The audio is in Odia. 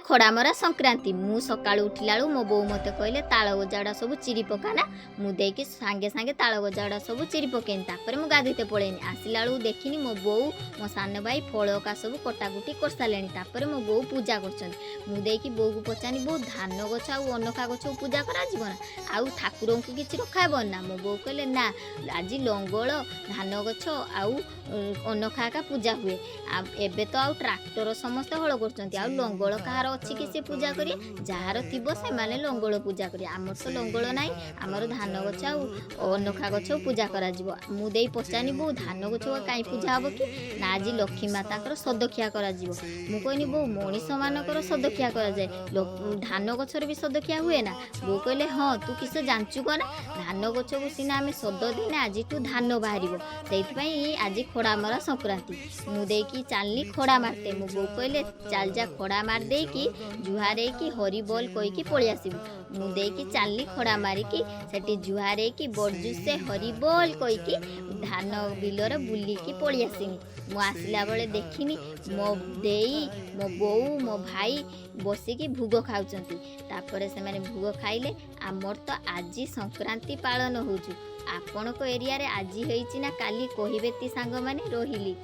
ଖଡ଼ାମରା ସଂକ୍ରାନ୍ତି। ମୁଁ ସକାଳୁ ଉଠିଲା ବେଳକୁ ମୋ ବୋଉ ମୋତେ କହିଲେ, ତାଳ ଗଜାଗୁଡ଼ା ସବୁ ଚିରି ପକାନା। ମୁଁ ଦେଇକି ସାଙ୍ଗେ ସାଙ୍ଗେ ତାଳ ଗଜାଗୁଡ଼ା ସବୁ ଚିରି ପକେଇନି। ତାପରେ ମୁଁ ଗାଧୋଇତେ ପଳେଇନି। ଆସିଲା ବେଳକୁ ଦେଖିନି, ମୋ ବୋଉ, ମୋ ସାନ ଭାଇ ଫଳ ଅକା ସବୁ କଟାକୁଟି କରିସାରିଲେଣି। ତାପରେ ମୋ ବୋଉ ପୂଜା କରୁଛନ୍ତି। ମୁଁ ଦେଇକି ବୋଉକୁ ପଚାରିନି, ବୋଉ, ଧାନ ଗଛ ଆଉ ଅନଖା ଗଛକୁ ପୂଜା କରାଯିବ ନା, ଆଉ ଠାକୁରଙ୍କୁ କିଛି ରଖାହେବନି ନା? ମୋ ବୋଉ କହିଲେ, ନା, ଆଜି ଲଙ୍ଗଳ, ଧାନ ଗଛ ଆଉ ଅନଖା ଏକା ପୂଜା ହୁଏ। ଆଉ ଏବେ ତ ଆଉ ଟ୍ରାକ୍ଟର ସମସ୍ତେ ହଳ କରୁଛନ୍ତି, ଆଉ ଲଙ୍ଗଳ କାହାର ଅଛି କି ସେ ପୂଜା କରିବେ? ଯାହାର ଥିବ ସେମାନେ ଲଙ୍ଗଳ ପୂଜା କରିବେ। ଆମର ତ ଲଙ୍ଗଳ ନାହିଁ, ଆମର ଧାନ ଗଛ ଆଉ ଅନଖା ଗଛ ପୂଜା କରାଯିବ। ମୁଁ ଦେଇ ପଚାରିନି, ବୋଉ, ଧାନ ଗଛ କାହିଁ ପୂଜା ହେବ କି? ନା, ଆଜି ଲକ୍ଷ୍ମୀ ମାତାଙ୍କର ସଦଖିଆ କରାଯିବ। ମୁଁ କହିନି, ବୋଉ, ମଣିଷମାନଙ୍କର ସଦଖିଆ କରାଯାଏ, ଧାନ ଗଛର ବି ସଦଖିଆ ହୁଏ ନା? ବୋଉ କହିଲେ, ହଁ, ତୁ କିସ ଜାଣିଛୁ କନା? ଧାନ ଗଛକୁ ସିନା ଆମେ ସଦ ଦିନେ ଆଜିଠୁ ଧାନ ବାହାରିବ, ସେଇଥିପାଇଁ ଆଜି ଖଡ଼ା ମରା ସଂକ୍ରାନ୍ତି। ମୁଁ ଦେଇକି ଚାଲିନି ଖଡ଼ା ମାରତେ। ମୋ ବୋଉ କହିଲେ, ଚାଲ ଯା, ଖଡ଼ା ମାରି ଦେଇକି ଜୁହାର ହେଇକି ହରି ବୋଲ କହିକି ପଳେଇ ଆସିବୁ। ମୁଁ ଦେଇକି ଚାଲିନି ଖଡ଼ା ମାରିକି, ସେଠି ଜୁହାର ହେଇକି ବଡ଼ଜୁସେ ହରି ବୋଲ କହିକି ଧାନ ବିଲରେ ବୁଲିକି ପଳେଇ ଆସିନି। ମୁଁ ଆସିଲା ବେଳେ ଦେଖିନି, ମୋ ଦେଇ, ମୋ ବୋଉ, ମୋ ଭାଇ ବସିକି ଭୋଗ ଖାଉଛନ୍ତି। ତାପରେ ସେମାନେ ଭୋଗ ଖାଇଲେ। ଆମର ତ ଆଜି ସଂକ୍ରାନ୍ତି ପାଳନ ହେଉଛୁ। ଆପଣଙ୍କ ଏରିଆରେ ଆଜି ହେଇଛି ନା କାଲି, କହିବେ ତି ସାଙ୍ଗମାନେ? ରହିଲି।